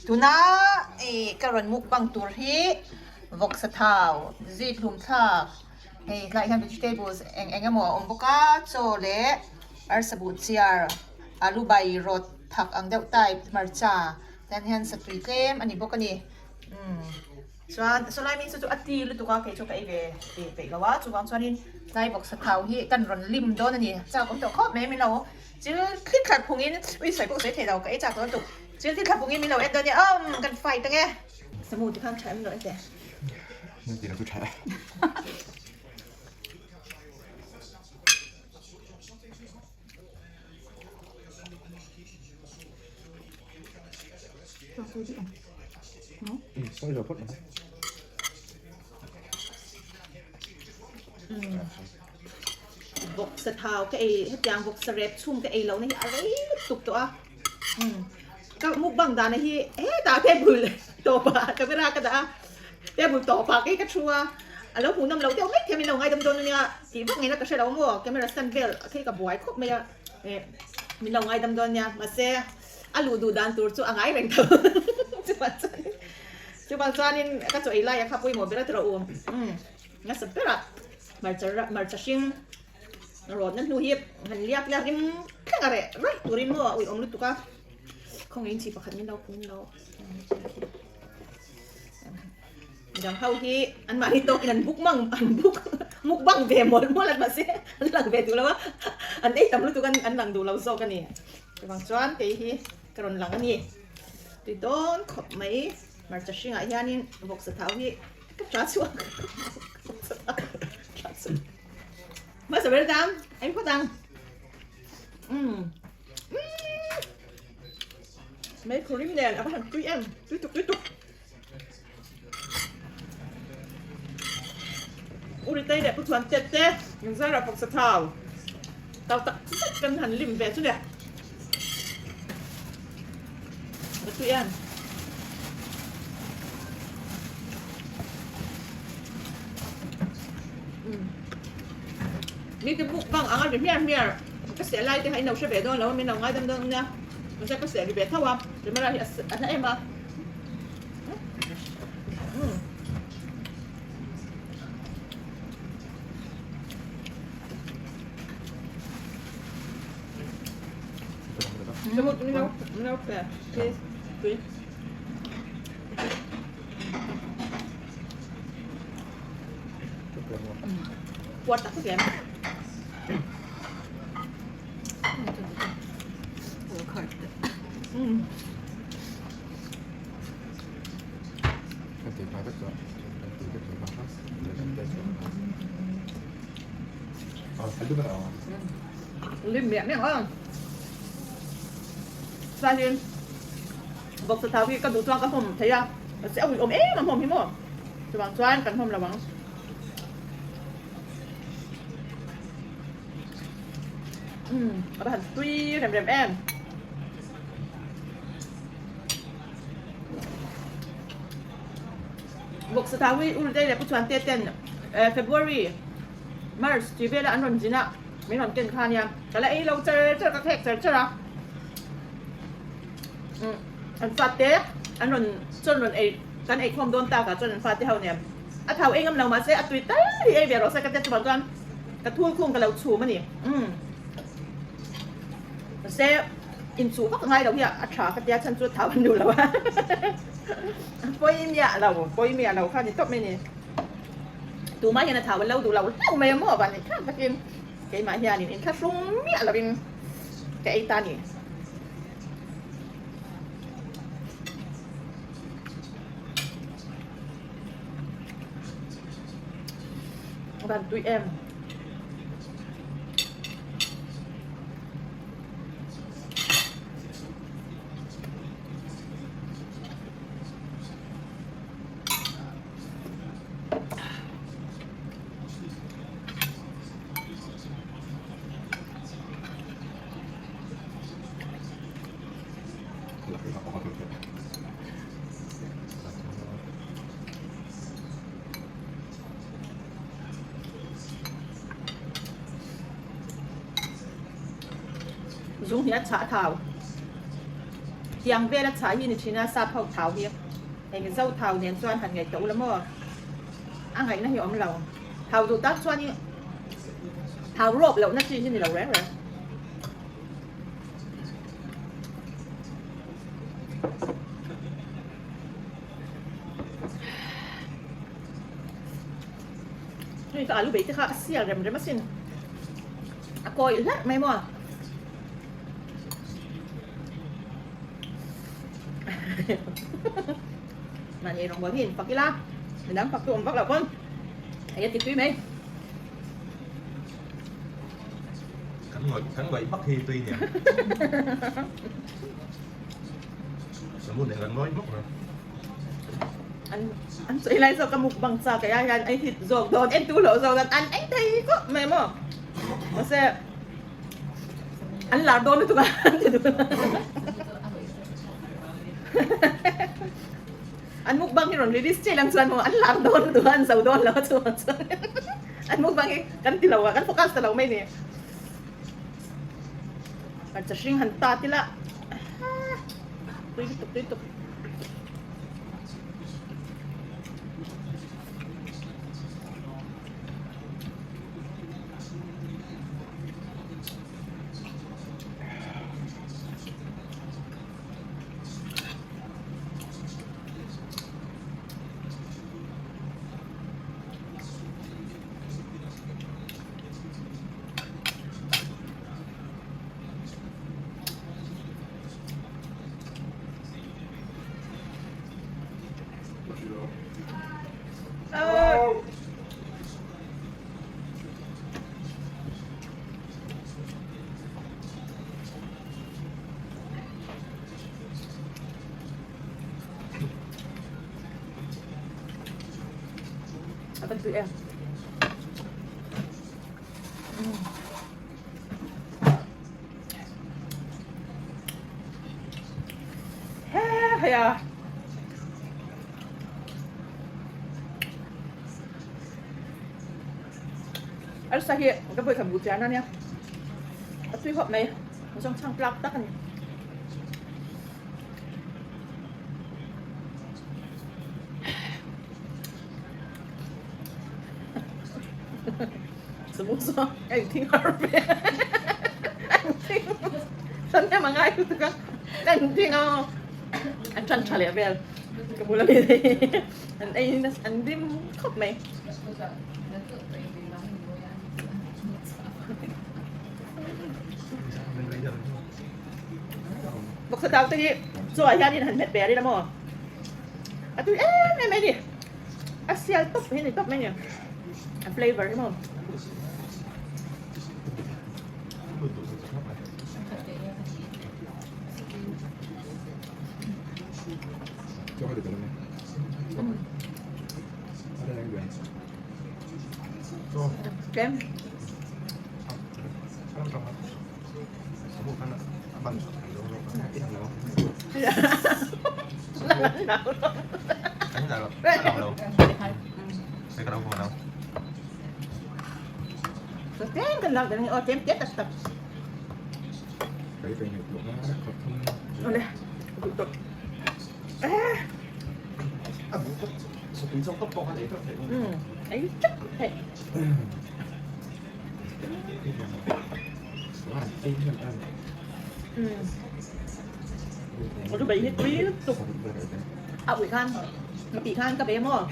Tuna i ka rawn mukbang tur hi vawksa thau zit hlum thlak hei tlaiah hian vegetables eng eng emaw a awm bawk a chaw leh arsa buh chiar alu bai rawt thak ang deuh type hmarcha tan hian satui tlem a ni bawk a ni umm chuan sawlai mi chu chu a ti lutuk a kei chu ka ei ve peih lo a chuvang chuanin tlai vawksa thau hi kan rawn lim dawn a ni chak awm tawh khawp mai min lo Chil thli thla phungin ui sawi pawh sawi thei lo ka ei chak dawn tuk. Chil thli thla phungin min lo en dawn nia awm kan fight ange. Samu ti khan tha em lo en teh. Nan ti lo chu tha e. Sawi lo phawt mai. Vawksa thau ka ei hetiang vawksa rep chhung ka ei lohna hi a rei lutuk tawh a ka mukbang dana hi hetah table tawpah camera ka dah a table tawpah kei ka thu a a lo hmuh nawm loh deuh mai thiam in lo ngaidam dawn ania tih vak ngaihna ka hre lo maw camera stand vel a phei ka buai khawp mai a eh min lo ngaidam dawn ania mahse a luh duh dan tur chu a ngai reng tho chuvang chuanin chuvang chuanin ka chaw ei lai a kha pawimawh ber a ti rawh u nasa berah. Hmarcha hmarcha hring rawtna hnu hi han liak liak in thleng a reh raih turin maw a uiawm lutuk a khawngaihin chi pakhat min lo min lo midang ho hi an mahni tawkin an buk mang an buk mukbang ve mawlh mawlh an mahse an lang ve duh lo a an ei tam lutuk an an lang duh lo zawk a ni chuvang chuan kei hi ka rawn lang a ni tui dawn khawp mai hmarcha hringah hianin vawksa thau hi Ka tha chhuak. Tha chhuak. Hmasa ber dang, eng phawt ang. Mm. Mei khurim nen a va han tui em. Tui tuk tui tuk. Uri tei leh pu chuan tet te min zara pawk sa thau. Tau tak zet kan han lim ve chu le. Va tui em. Mi te mukbang anga ri hmiar hmiar ka seh lai te kha in lo hre ve dawn lo a min lo ngaidam dawn ania mahse ka seh ri ve tho a camera hi a hla em a. Puar tak em. Lim miah miah ang. Chuanin vawksa thau hi ka duh chuan ka hawm thei a, mahse a uiawm em a hawm hi maw. Chuvang chuan kan hawm lo ang. Umm a va han tui rem rem em. Vawksa thau hi Ur Day leh Pu Chhuante ten February March tih vela an rawn zin a, min rawn ken kha ania, ka la ei lo char char, ka khek char char a, umm an fate an rawn chuan rawn ei kan ei khawm dawn tak ah chuan an fate ho nen a thau ei ngam lo mahse a tui tal hi ei ve rawh se ka tia chuvang chuan ka thul khung ka lo chhum a ni, umm mahse inchuh vak ngai lo hi a tha ka tia chhan chu a thau an duh lo a, a pawi miah lo, pawi miah lo kha a ni tawp mai a ni. Tumah hian a thau an lo duh lo hlauh mai a maw van ni thlak takin keimah hianin inthlahrung miah lovin ka ei ta a ni. Van tui em. Zung hi a chhah thau. Tiang vela chhah hi ni thin a, sap ho thau hi eng zo thau nen chuan han ngaihtuah ula maw? A ngaihna hi a awm lo. Thau duh tak chuan i thau rawp lohna chi hi ni lo reng reng. Hei ka alu bei te kha a sial rem rem asin. A kawi hlarh mai maw. Mahni rawngbâwl hi in fak ila, midang fak tu awm vak loh pawn hei a ti tui mai. Kan ngawih kan ngawih hmak hi tui nia. Samu nen kan ngawi hmak mai. An an sawi lai zawk ka mukbang chak ah hian a hit zawk dawn en tu loh zawk dawn an eng thei khawp mai maw. Mahse an lar dawn lutuk a an ti duh An mukbang hi rawn release chiah lang chuan maw an lar dawn lutuk a an zo dawn lo a chuvang chuan an mukbang hi kan ti lo a kan focus ta lo mai ni. Hmarcha hring han tat ila tui lutuk tui lutuk. A van tui em. He hei a. Arsa hi ka vawi khat buh chian a nia. A tui khawp mai. Zawng chhang tlak tak a ni. 怎么说？哎，听耳边，哎，听，真的蛮爱这个，哎，听哦，anh chân trả lại về cái bùa là gì anh ấy anh đi khóc mày Bok sa tau te hi chaw ah hianin han hmet ve a ni la maw? A tui em em mai ni. A sial tawp hi ni tawp mai ni. A flavor hi maw. Kem. Tlem kan lak dan aw tlem te tak tak. Awle duh tawh. Ei chak theih. Alu bai hi tui lutuk a ui khan a tih khan ka be maw.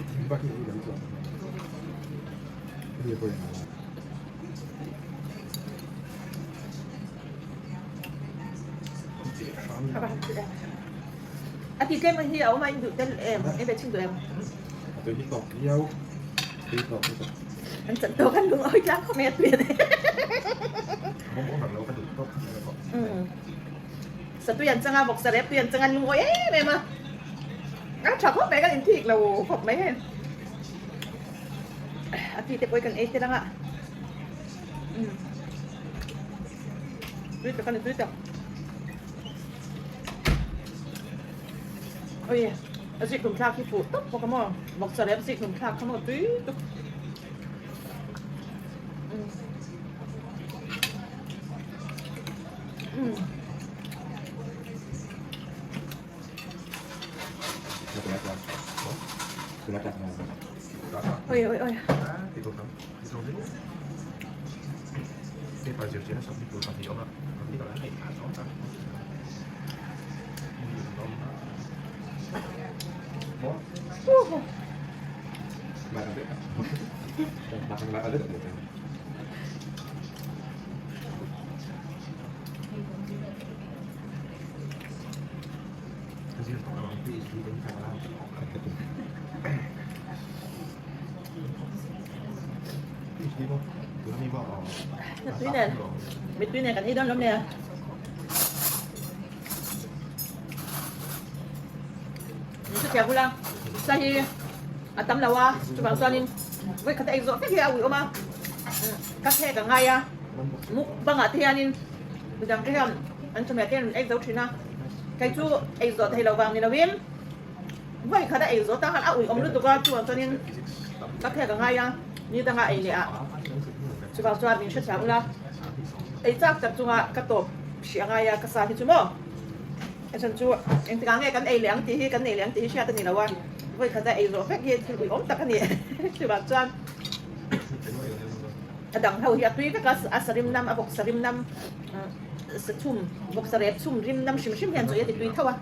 A ti tlem hi a awm a in duh tel em em ve chhung duh em. An chan tawk an lungawi tlang khawp mai a tui a ni. Satui an chang a, vawksa rep tui an chang a, an lungawi em em a. A tha khawp mai kan inthik lo khawp mai hei. A ti te pawh hi kan ei tel ang a. Tui tak a ni, tui tak. Oi, a zik hlum thlak hi fuh tawp bawk a maw? Vawksa rep zik hlum thlak kha maw tui tuk. Oi oi oi. Tui nen, mittui nen kan ei dawn lawm le. Min chu thiam ula, sa hi a tam lo a, chuvang chuanin vawi khat a ei zawh vek hi a ui awm a, ka khek a ngai a, mukbang ah te hianin midang te hian an chawhmeh te an rawn ei zo thin a, kei chu ei zawh thei lo vang ni lovin vawi khat a ei zawh tak khan a ui awm lutuk a, chuvang chuanin ka khek a ngai a, ni danga ei leh ah chuvang chuan min hrethiam ula, ei chak chak chunga ka tawp hrih a ngai a ka sa hi chu maw. A chhan chu engtikah nge kan ei leh ang tih hi kan nei leh ang tih hi hriat a ni lo a, vawi khat a ei zawh vek hi thil uiawm tak a ni. Chuvang chuan a dang ho hi a tui vek a, a sarim nam, a vawk sarim nam, sa chhum, vawk sa rep chhum rim nam hrim hrim hian chaw hi a ti tui tho a.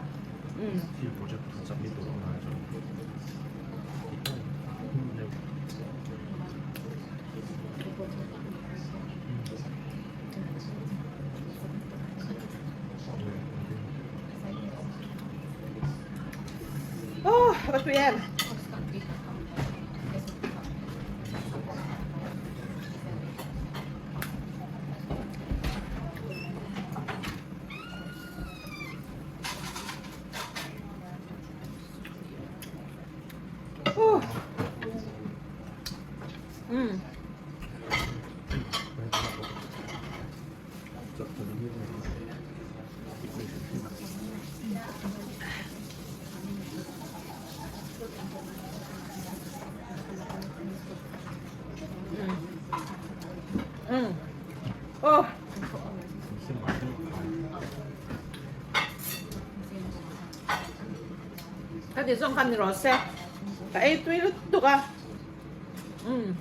Oh, va tui em. Oh. Mm. Ka ti zawng khan ni rawh se ka ei tui lutuk a umm.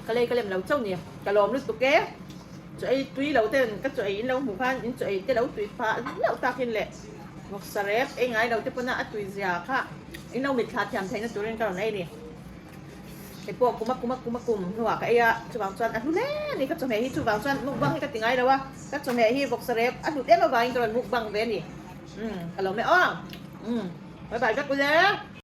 Ka lei ka lem lo chauh ni, ka lawm lutuk e. Chaw ei tui lo ten ka chaw ei in lo hmuh khan in chaw ei te lo tui phah hlauh takin leh vawksa rep ei ngai lo te pawn a a tui zia kha in lo mitthla thiam theihna turin ka rawn ei ni. Hei pawh kum a kum a kum a kum hnuah ka ei a, chuvang chuan a hlu hle a ni ka chawhmeh hi chuvang chuan mukbang hi ka ti ngai lo a, ka chawhmeh hi vawksa rep a hlut em avangin ka rawn mukbang ve a ni. Umm ka lawm e aw. Umm bye bye vek ule.